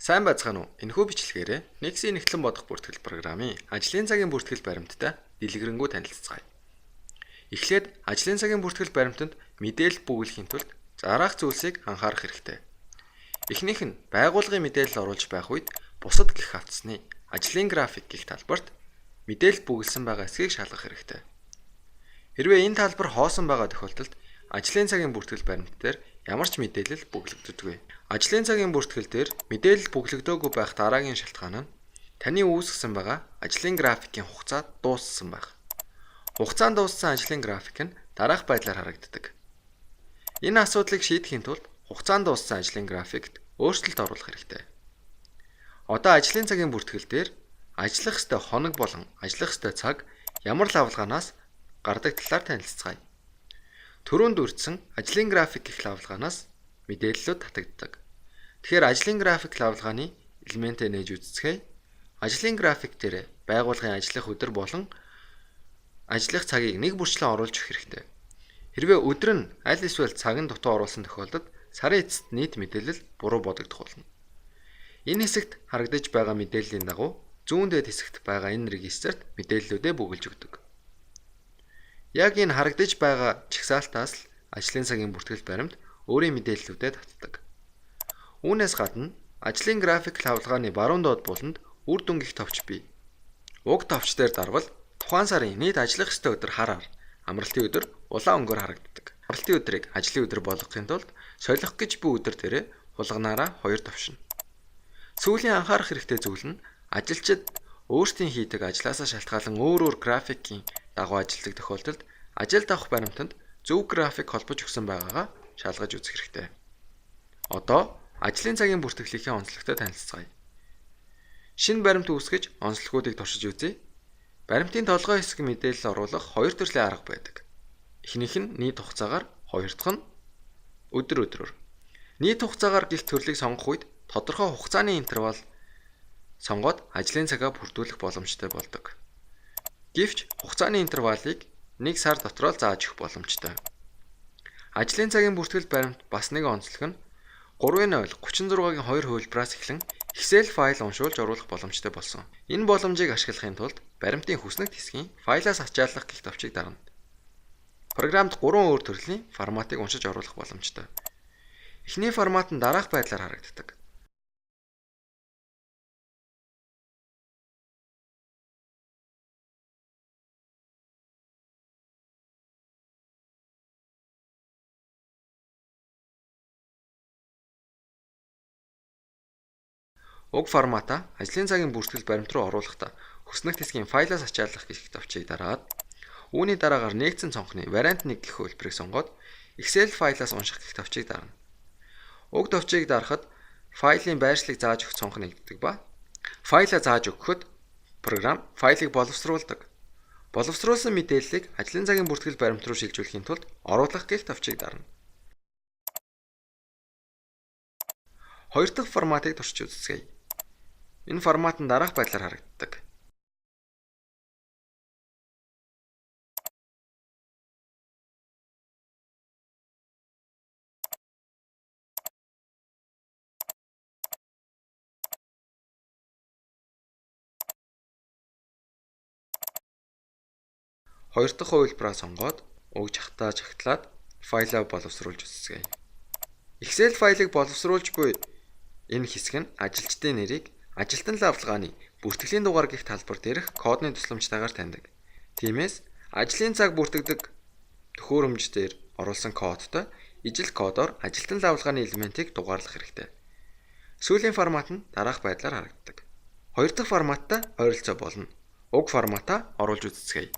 Сайн байцгаана уу? Энэхүү бичлэгээрээ Nexi нягтлан бодох бүртгэл програмын ажлын цагийн бүртгэл баримттай дэлгэрэнгүй танилцацгаая. Эхлээд ажлын цагийн бүртгэл баримтанд мэдээлэл бөглөхийн тулд дараах зүйлсийг анхаарах хэрэгтэй. Эхнийх нь байгууллагын мэдээлэл оруулж байх үед бусад гэх хавтасны ажлын график гэх талбарт мэдээлэл бөглөсөн байгаа эсэхийг шалгах хэрэгтэй. Хэрвээ энэ талбар хоосон байгаа тохиолдолд ажлын цагийн бүртгэл баримт дээр ямар ч мэдээлэл бөглөгддөггүй. Ажлын цагийн бүртгэл дээр мэдээлэл бөглөгдөөгүй байх дараагийн шалтгаан нь таны үүсгэсэн байгаа ажлын графикийн хугацаа дууссан байх. Хугацаанд дууссан ажлын график нь дараах байдлаар харагддаг. Энэ асуудлыг шийдэхийн тулд хугацаанд дууссан ажлын графикт өөрчлөлт оруулах хэрэгтэй. Одоо ажлын цагийн бүртгэл дээр ажиллах ёстой хоног болон ажиллах ёстой цаг ямар лавлгаанаас гардаг талаар танилцацгаая. Түрүүнд дурдсан ажлын график гэх лавлгаанаас мэдээллүүд татагддаг. Тэгэхээр ажлын график лавлгааны элементээ нээж үзцгээе. Ажлын график дээр байгууллагын ажиллах өдөр болон ажиллах цагийг нэг бүрчлэн оруулж өгөх хэрэгтэй. Хэрвээ өдөр нь аль эсвэл цаг нь дутуу оруулсан тохиолдолд сарын эцэст нийт мэдээлэл буруу бодогдох болно. Энэ хэсэгт харагдаж байгаа мэдээллийн дагуу зүүн дээд хэсэгт байгаа энэ регистрт мэдээллүүдээ бөглөж өгдөг. Яг энэ харагдаж байгаа жагсаалтаас л ажлын цагийн бүртгэл баримт өөрийн мэдээллүүдэд татдаг. Үүнээс гадна ажлын график лавлгааны баруун доод буланд үр дүн гэх товч бий. Уг товч дээр дарвал тухайн сарын нийт ажиллах ёстой өдөр хараар, амралтын өдөр улаан өнгөөр харагддаг. Амралтын өдрийг ажлын өдөр болгохын тулд солих гэж буй өдөр дээрээ хулганаараа хоёр товшино. Сүүлийн анхаарах хэрэгтэй зүйл нь ажилчид өөрсдийн хийдэг ажлаасаа шалтгаалан өөр өөр графикийн дагуу ажилладаг тохиолдолд ажилд авах баримтанд зөв график холбож өгсөн байгаагаа шалгаж үзэх хэрэгтэй. Одоо ажлын цагийн бүртгэлийнхээ онцлогтой танилцацгаая. Шинэ баримт үүсгэж онцлогуудыг туршиж үзье. Баримтын толгой хэсэг мэдээлэл оруулах хоёр төрлийн арга байдаг. Эхнийх нь нийт хугацаагаар, хоёр дахь нь өдөр өдрөөр. Нийт хугацаагаар гэх төрлийг сонгох үед тодорхой хугацааны интервал сонгоод ажлын цагаа бүрдүүлэх боломжтой болдог. Гэвч хугацааны интервалыг 1 сар дотор л зааж өгөх боломжтой. Ажлын цагийн бүртгэл баримт бас нэг онцлог нь 3.0 36-гийн 2 хувилбараас эхлэн Excel файл уншуулж оруулах боломжтой болсон. Энэ боломжийг ашиглахын тулд баримтын хүснэгт хэсгийн файлаас ачааллах гэх товчийг дарна. Програмд 3 өөр төрлийн форматыг уншиж оруулах боломжтой. Эхний формат нь дараах байдлаар харагддаг. Уг форматаа ажлын цагийн бүртгэл баримт руу оруулахдаа хүснэгт хэсгийн файлаас ачааллах гэх товчийг дараад үүний дараагаар нээгдсэн цонхны вариант 1 гэх хувилбарыг сонгоод Excel файлаас унших гэх товчийг дарна. Уг товчийг дарахад файлын байршлыг зааж өгөх цонх нээгддэг ба файлаа зааж өгөхөд програм файлыг боловсруулдаг. Боловсруулсан мэдээллийг ажлын цагийн бүртгэл баримт руу шилжүүлэхийн тулд оруулах гэх товчийг дарна. Хоёр дахь форматыг туршиж үзцгээе. Энэ формат нь дараах байдлаар харагддаг. Хоёр дахь хувилбараа сонгоод уг чагтаа чагтлаад файлаа боловсруулж үзцгээе. Excel файлыг боловсруулж буй энэ хэсэг нь ажилчдын нэрийг ажилтан лавлгааны бүртгэлийн дугаар гэх талбар дээрх кодны тусламжтайгаар таньдаг. Тиймээс ажлын цаг бүртгэдэг төхөөрөмж дээр оруулсан кодтой ижил кодоор ажилтан лавлгааны элементийг дугаарлах хэрэгтэй. Сүүлийн формат нь дараах байдлаар харагддаг. Хоёр дахь форматтай ойролцоо болно. Уг форматаа оруулж үзцгээе.